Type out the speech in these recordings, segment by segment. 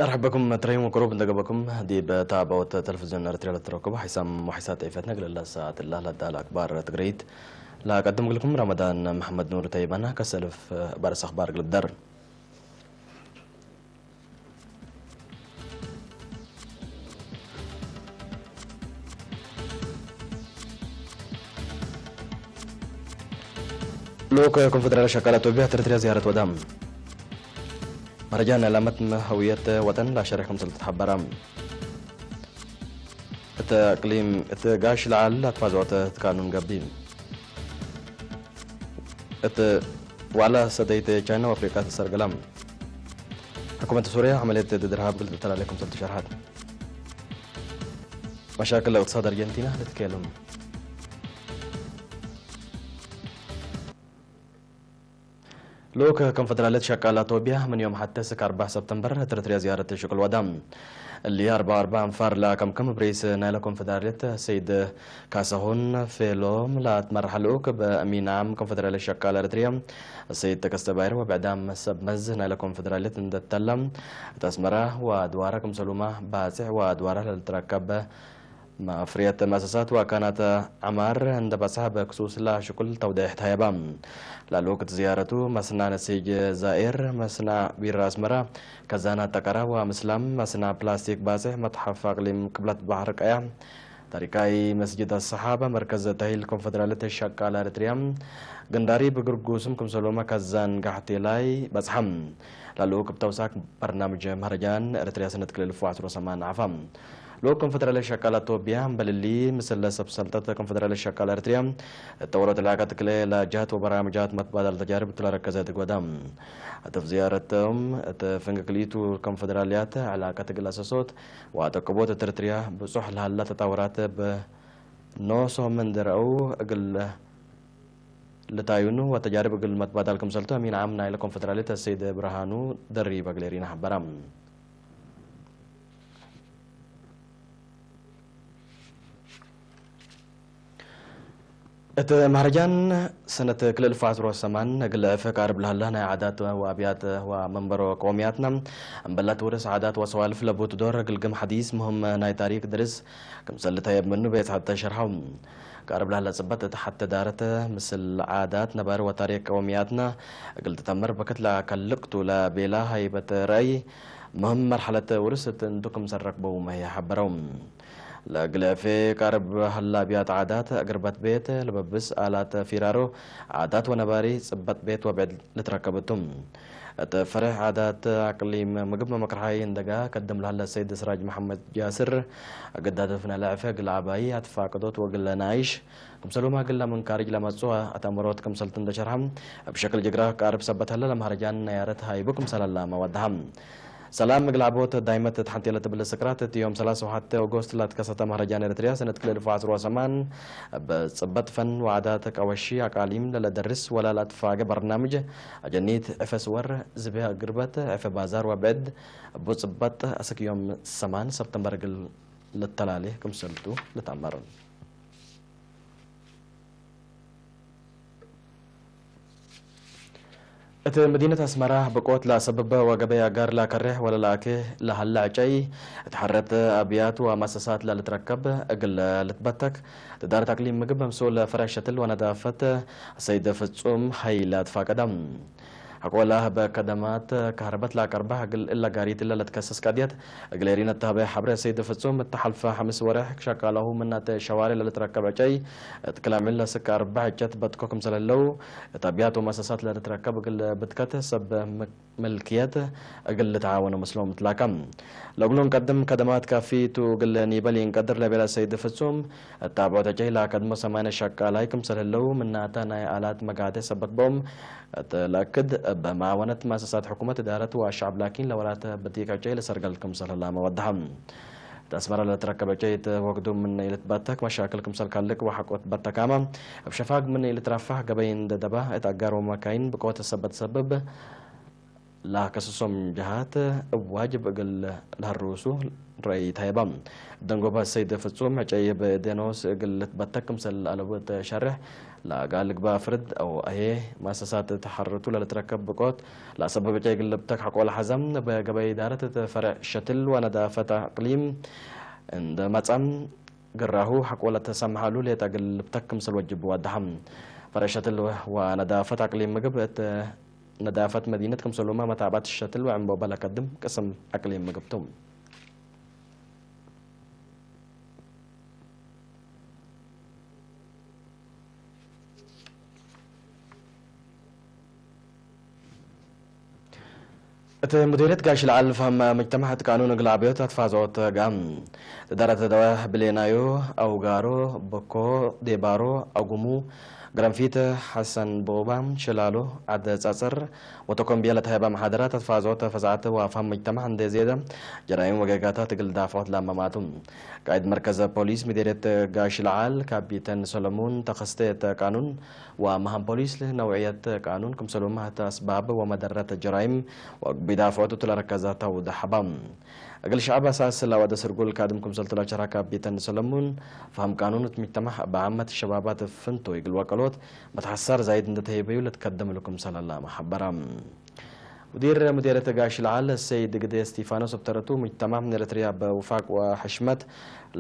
أرحبكم تريم وقروب دقبكم دي بتابعة تلفزيون أرتريا لتركب حيسام وحيسات عفت نقل الله ساعة الله لدى الأكبار تقريت. لا أقدم لكم رمضان محمد نور تيبانا كسلف بارس أخبار قلب در. ልኡክ ኮንፈደራል ሸቃላ ኢትዮጵያ ትርትርያ ዝያረት ወዳም መረጃ ናይ ላመት መህውየት ወጠን ላሸሪሕኩም ስልት ተሓበራ። እቲ ኣቅሊም እቲ ጋሽ ለዓል ኣትፋዘወተ ትካኑን ገቢ እቲ ዋላ ሰደይተ ቻይና ወኣፍሪቃ ተሰርገላ። ሕኩመት ሱርያ ዓመልየት ድድርሃብ ግልጽ ተላለኩም ስልት ሸርሓት። መሻክል እቅትሳድ ኣርጀንቲና ልትከየሎም። ልኡክ ኮንፈደራልየት ሸቃላ ቶቢያ ምን ዮም ሓተ ስክ ኣርባዕ ሰፕተምበር ትርትርያ ዝያረት ሽቅል ወዳ እሊ ኣርባ ኣርባ ኣንፋር ላ ከም ከም ብሬስ ናይለ ኮንፈደራልየት ሰይድ ካሳሁን ፌሎም ላትመርሓ ልኡክ በሚናም ኮንፈደራልየት ሸቃላ ኤርትርያ ሰይድ ተከስተ ባይር ወብዕዳም ሰብ መዝ ናይለ ኮንፈደራልየት እንደተላ እት ኣስመራ ወድዋራ ክምሰሉማ ባጽዕ ወድዋራ ለልትረከብ ማፍርያት መእሰሳት ዋካናት ዓማር እንደ በጽሐ በክሱስ ላሽኩል ተውዳይሕ ተሃይባ። ላልወቅት ዝያረቱ መስና ነሲጅ ዛኤር፣ መስና ቢራ ኣስመራ፣ ከዛና ጠቀራ ወምስላም፣ መስና ፕላስቲክ ባጽሕ መትሓፍ ኣቅሊም ቅብለት ባሕር ቀያ፣ ታሪካይ መስጅድ ኣሰሓባ፣ መርከዝ ተሂል ኮንፈደራልየት ሸቃላ ኤርትርያ፣ ግንዳሪ ብግርጉስም ክምሰሎማ ከዛን ጋሕቴላይ በጽሓም። ላልኡ ክብ ተውሳክ በርናምጅ መህረጃን ኤርትርያ ሰነት ክልል ፉ ዓስሮ ሰማን ዓፋ። ልኡክ ኮንፈደራልየት ሸቃላ ቶቢያ እምበልሊ ምስለ ሰብ ሰልጠት ኮንፈደራልየት ሸቃላ ኤርትርያ እተወረተ ለዓቀት ክለ ላጃት ወበራምጃት መትባዳል ተጃርብ ትለረከዘ ትጎዳ። እተፍ ዝያረቶም እተ ፍንግ ክልኢቱ ኮንፈደራልያት ዕላቀት ግላሰሶት ወኣጠቅቦት ትርትርያ ብጹሕ ለሃላ ተጣወራት ብኖሶም እንደረኡ እግል ልታዩኑ ወተጃርብ እግል መትባዳል ክምሰልቶ ሚን ዓም ናይለ ኮንፈደራልየት ሰይድ ብርሃኑ ደሪ በግሌሪና ሓበራ። እቲ ማህረጃን ሰነት ክልል ፋስሮ ሰማን እግል ዕፈ ቃርብ ለሃላ ናይ ዓዳት ወኣብያት ወመንበሮ ቀውምያትና እምበላት ውርስ ዓዳት ወሰዋልፍ ለቡት ዶር እግል ግም ሓዲስ ምህም ናይ ታሪክ ድርስ ክምሰል ተየብ ምኑ ቤት ሓተ ሸርሓው። ቃርብ ለሃላ ጽበት እቲ ሓተ ዳረት ምስል ዓዳት ነባሪ ወታሪክ ቀውምያትና እግል ትተምር በከት ለከልቅቱ ለቤላ ሃይበት ረእይ ምህም መርሓለት ውርስ እቲ እንቱ ክምሰል ረክበው መህያ ሓበረው። ለግለፌ ቃርብ ሃላ ኣብያት ዓዳት እግርበት ቤት ለበብስ ኣላት ፊራሮ ዓዳት ወነባሪ ጽበት ቤት ወብዕድ ልትረከበቱ። እት ፈርሕ ዓዳት ኣቅሊም ምግብ መመክርሓይ እንደጋ ከድም ለሃለ ሰይድ ስራጅ መሐመድ ጃስር፣ ግዳደፍና ለዕፈ ግለ ዓባይ ኣትፋቅዶት ወግለ ናይሽ፣ ክምሰሉማ ግለ ምንካርጅ ለመጹ ኣተምሮት ክምሰልቱ እንደሸርሐም፣ ብሸክል ጅግራ ቃርብ ሰበት ሃለ ለመሃረጃን ነያረት ሃይቡ ክምሰላላ መወድሃም። ሰላም ምግል ዓቦት ዳይመት ተሓንቴለ ትብል ስቅራት እቲ ዮም ሰላሳ ወሓተ ኦጎስት ላትከሰተ መሃረጃን ኤርትርያ ሰነት ክልል ፋስሮ ሰማን ብጽበት ፈን ወዓዳት ቀወሺ ኣቃሊም ለለደርስ ወላ ላትፋገ በርናምጅ ኣጀኒት ዕፈ ስወር ዝብያ ግርበት ዕፈ ባዛር ወብዕድ ብጽበት ኣስክዮም ሰማን ሰፕተምበር ግል ልተላሌ ክምሰልቱ ልታመር። እቲ መዲነት ኣስመራ ብቆት ላሰብበ ወገበይ ኣጋር ላከርሕ ወለላእክ ለሃለ ዕጨይ እቲ ሓረት ኣብያት ወማሰሳት ለልትረከብ እግል ልትበተክ ትዳር ታክሊም ምግብ በምስኡ ለፈረሸትል ወነዳፈት ሰይድ ፍጹም ሀይላት ፋቀዳ። ሐቆላ በከደማት ከህርበት ላቀርባ እግል እለ ጋሪት ለልትከሰስ ቀድየት እግል ኤሪነት ታህበ ሐብረ ሰይድ ፍጹም እተሐልፈ ሐምስ ወርሕ ክሸቃላሁ ምናተ ሸዋሪ ለልትረከብ ዕጨይ እት ክላሚል ለስክ ኣርባዕ ዕጨት በጥኮ ክምሰል ህለው እት ኣብያት ወመሰሳት ለልትረከብ እግል ብትከት ሰብ ምልክየት እግል ልተዓወነ ምስሎም ትላከም። ለእግሉን ቀድም ከደማት ካፊ ቱ እግል ኒበል ይንቀድር ለቤላ ሰይድ ፍጹም እት ኣብዖት ዕጨይ ለኣከድሞ ሰማንያ ሸቃላይ ክምሰል ህለው ምናተ ናይ ኣላት መጋተ ሰበት ቦም እት ለእክድ እብ መዓወነት መሰሳት ሕኩመት እዳረት ወኣሻዕብ ላኪን ለወላት ብቲክ ዕጨይ ለሰርገል ክምሰል ህላ መወድሃ። እት ኣስመራ ለትረከብ ዕጨይ እት ወግዱ ምን ኢልትበተክ መሻክል ክምሰል ካልቅ ወሐቆት በተካማ እብ ሸፋግ ምን ኢልትረፋህ ገበይ እንደ ደባ እት ኣጋር ወመካይን ብቆት ሰበት ሰብብ ላከሰሶም ጀሃት እብ ዋጅብ እግል ለሀርሱ ረአይ ተሀይባ። ደንጎባ ሰይድ ፍጹም ዕጨይ እብ ዴኖስ እግል ልትበተክ ክምሰል አለቡ እት ሸርሕ፣ ለአጋ ልግባ ፍርድ አው አሄ ማሰሳት ተሐርቱ ለልትረከብ ብቆት ለሰበብ ዕጨይ እግል ልብተክ ሐቆ ለሐዘም፣ በገበይ ኢዳረት እት ፈርዕ ሸትል ወነዳፈት አቅሊም እንደ መጻም ግራሁ ሐቆ ለተሰምሐሉ ሌጠ እግል ልብተክ ክምሰል ወጅብ ዋድሐም። ፈርዕ ሸትል ወነዳፈት አቅሊም ምግብ እት ነዳፈት መዲነት ክምሰሉማ መታዕባት ሸትል ወዕንቦባ ለከድም ቅስም አቅሊም ምግብ ቱ። እት ሙዲርየት ጋሽ ለዓል ፈህም መጅተማዕ እት ቃኑን እግል አብዮት አትፋዘኦት ጋም ትዳረት ደወ ብሌናዮ፣ አውጋሮ፣ በኮ፣ ዴባሮ፣ አጉሙ፣ ግረንፊት፣ ሐሰን ቦባ፣ ሽላሎ፣ ዓደ ጸጸር ወተኮምቢያ ለተሀይባ መሓደራት አትፋዘኦት ፈዛዓት ወአፍሃም መጅተማዕ እንደ ዜደ ጀራይም ወጌጋታት እግል ዳፈዖት ለአመማቱ። ቃይድ መርከዘ ፖሊስ ምዲርየት ጋሽ ለዓል ካፒተን ሰሎሞን ተኸስተ እተ ቃኑን ወመሃም ፖሊስ ነውዕየት ቃኑን ክምሰሉማ እተ አስባብ ወመደረት ጀራይም ወግቢ ዳፈዖት እቱ ለረከዘ ተውደሐባ። እግል ሸዐብ አሳስ ለወደ ስርጉል ካድም ክምሰልቱ ለሸርሐ ካፒተን ሰለሙን፣ ፈህም ቃኑን እት ምጅተማዕ በዓመት ሸባባት ፍንቶ እግል ወቀሎት መትሐሳር ዛይድ እንደ ተህይበዩ ለትከደም እሉ ክምሰል ለአመ ሐበረ። ሙዲር ሙዲርየት ጋሽ ለዓል ሰይድ ግደ እስቲፋኖስ እብ ተረቱ፣ ምጅተማዕ ኤረትርያ በውፋቅ ወሕሽመት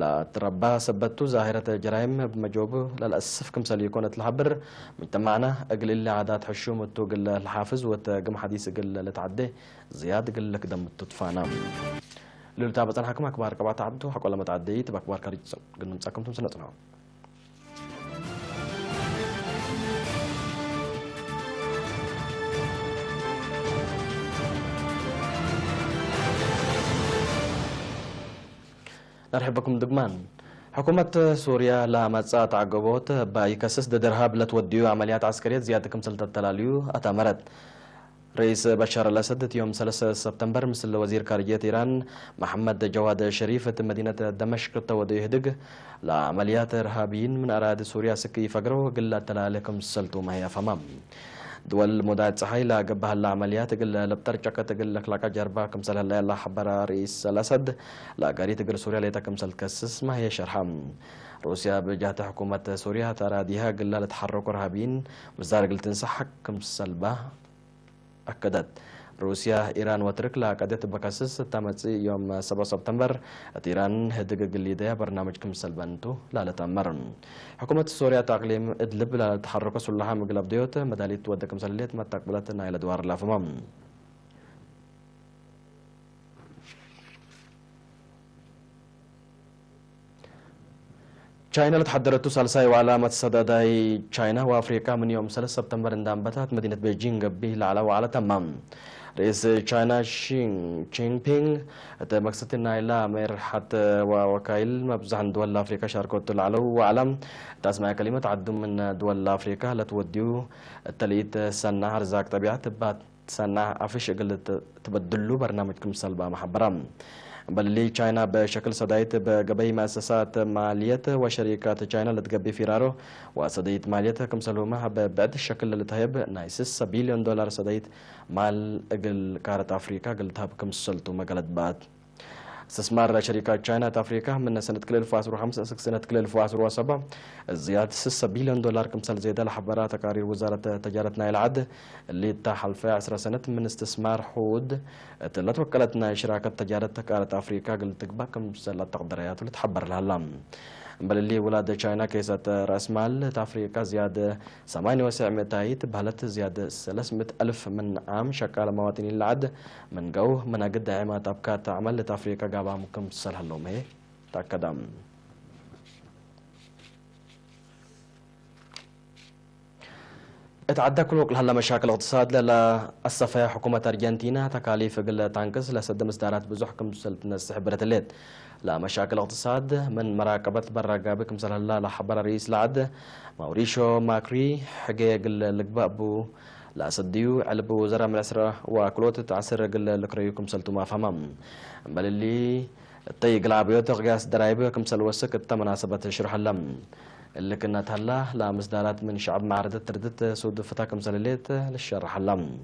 ለትረባ ሰበቱ ዛሂረት ጀራይም እብ መጆቡ ለልአስፍ ክምሰል ኢኮን እት ለሐብር፣ ምጅተማዕና እግል እሊ ዓዳት ሕሹም እቱ እግል ለሐፍዝ ወተ ግም ሐዲስ እግል ለተዓዴ ዝያድ እግል ለክደም እቱ ትፋና። ልሉታ በጸንሐኩም አክባር ቀባታ ዓብዱ ሐቆ ለመትዓደይት በአክባር ካሪጅ ግንምጻኩም ትምስነጽና። ነርሕበኩም ድግማን። ሕኩመት ሱርያ ለመጽአ ተዐገቦት እባ ኢከስስ ድድ እርሃብ ለትወድዩ ዐመልያት ዐስከርየት ዝያድ ክምሰል ተተላልዩ አተመረት። ርኢስ በሻር አልአሰድ እቲ ዮም ሰለስተ ሰብተምበር ምስል ወዚር ካርጅየት ኢራን መሐመድ ጀዋድ ሸሪፍ እቲ መዲነት ደመሽቅ ተወደዩ ህድግ ለዐመልያት እርሃብይን ምን አራዲ ሱርያ ስክ ኢፈግረው እግል ለአተላለ ክምሰልቱ መህይ አፈማ። ድወል ሞዳት ጸሓይ ለገብሀላ ዐመልያት እግል ለብጠር ጨቀት እግል ለክላቃ ጀርባ ክምሰል ህለያ ለሐበራ ርኢስ አልአሰድ ለአጋሪት እግል ሱርያ ሌጠ ክምሰል ትከስስ መህየ ሸርሐ። ሩስያ ብጃህተ ሕኩመት ሱርያ ተራዲሃ እግላ ለተሐረኩ እርሃብይን ምስዳር እግል ትንሳሕ ክምሰልባ አከደት። ሩስያ፣ ኢራን ወትርክ ለአቀደት በከስስ እታ መጽእ ዮም ሰብዕ ሰብተምበር እት ኢራን ህድግ እግል ሊደያ በርናምጅ ክምሰል በንቱ ላለ ተአመር። ሕኩመት ሶርያ እት አቅሊም እድልብ ለልትሐረኮ ሱላሓም እግል አብደዮት መዳሊት ትወደ ክምሰል ህሌት መታቅብለት ናይለ ድዋር ላፍሞ። ቻይና ለተሐደረቱ ሳልሳይ ዋዕላ መትሰዳዳይ ቻይና ወአፍሪቃ ምን ዮም ሰለስ ሰብተምበር እንዳ አንበታት መዲነት ቤጂንግ ገቢህ ለዐላ ዋዕላ ተማም። ርኢስ ቻይና ሺ ጂንፒንግ እተ መክሰቲ ናይላ ሜርሐት ወወካይል መብዛሕን ድወል አፍሪቃ ሻርከቱ ለዐለው ዋዕላ እተ አስማዒ ከሊመት ዐዱ ምን ድወል አፍሪቃ ለትወድዩ እተ ልኢት ሰናዕ አርዛቅ ጠቢዐት ባት ሰናዕ አፍሽ እግል ት-፣ ትበድሉ በርናምጅ ክምሰል በአመ ሐበራ። እምበልሊ ቻይና በሸክል ሰዳይት በገበይ መአሰሳት ማልየት ወሸሪካት ቻይና ለትገቢ ፊራሮ ወሰደይት ማልየት ክምሰልሁመ በብዕድ ሸክል ለልትሀየብ ናይ ስሰ ቢልዮን ዶላር ሰደይት ማል እግል ቃረት አፍሪካ እግል ትሀብ ክምሰልቱ መገለት በአት። እስትስማር ሸሪካት ቻይና እት አፍሪካ ምን ሰነት ክልኤ እልፍ ወዐስር ወሐምሰ እስክ ሰነት ክልኤ እልፍ ወዐስር ወሰብዓ ዝያድ ስሰ ቢልዮን ዶላር ክምሰል ዜደ ለሐበራ ተቃሪር ውዛረት ተጃረት ናይለ ዐድ፣ እሊ እታ ሐልፈ ዐስረ ሰነት ምን እስትስማር ሕዉድ እት ለትወቀለት ናይ ሽራከት ተጃረት ቃረት አፍሪካ እግል ትግባእ ክምሰል አተቅደረያቱ ልትሐበር ለሀላ። እምበል እሊ ውላድ ቻይና ኬሰት ረአስማል እት አፍሪካ ዝያድ ሰማንየ ወሰዕ ምእታይት በህለት ዝያድ ሰለስ ምእት አልፍ ምን ዓም ሸቃለ መዋጥኒን ለዐድ ምን ገው ምን አግድ ዒማት አብካት ዐመል እት አፍሪካ ጋባም ክምሰል ሀለው መሄ ተአከዳ። እት ዐዳ ክል ወቅት ለሀላ መሻክል እቅትሳድ ለለአሰፈያ ሕኩመት አርጀንቲና ተካሊፍ እግል ተአንቅስ ለሰደ ምስዳራት ብዙሕ ክምሰል ትነስሕ ብረት ህሌት። ለመሻክል እቅትሳድ ምን መራቀበት በራጋቢ ክምሰል ህላ ለሐበረ ርኢስ ለዐድ ማውሪሾ ማክሪ፣ ሕጌ እግል ልግባእ ቡ ለአሰድዩ ዕልብ ውዘራ ምን ዕስራ ወክልኦት እት ዐስር እግል ልክረዩ ክምሰልቱ ማፋማ። እምበል እሊ እተይ እግል አብዮት ቅያስ ደራይብ ክምሰል ወስክ እተ መናሰበት ሽርሐለ። اللي كنا تهلا لا مصدرات من شعب معرضة تردت سود فتاكم سلليت للشرح لم.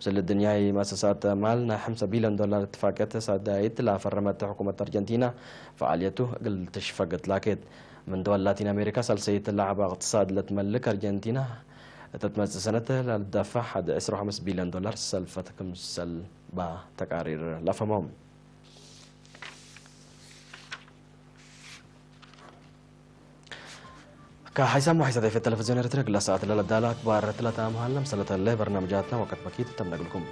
مثل الدنيا مساسات مال نحم سبيلا دولار اتفاقية سادايت لا فرمت حكومة أرجنتينا فعاليته قل تشفقت لاكيت. من دول لاتين أمريكا سلسية اللعبة اقتصاد لتملك أرجنتينا تتمس سنة للدفع حد عشرة وخمس بليون دولار سلفتكم سلبا تقارير لفمهم. كحيسام وحيسة في التلفزيون الرترك لساعة للا دالا أكبر ثلاثة مهلم سلطة الله برنامجاتنا وقت بكيت تم نقلكم.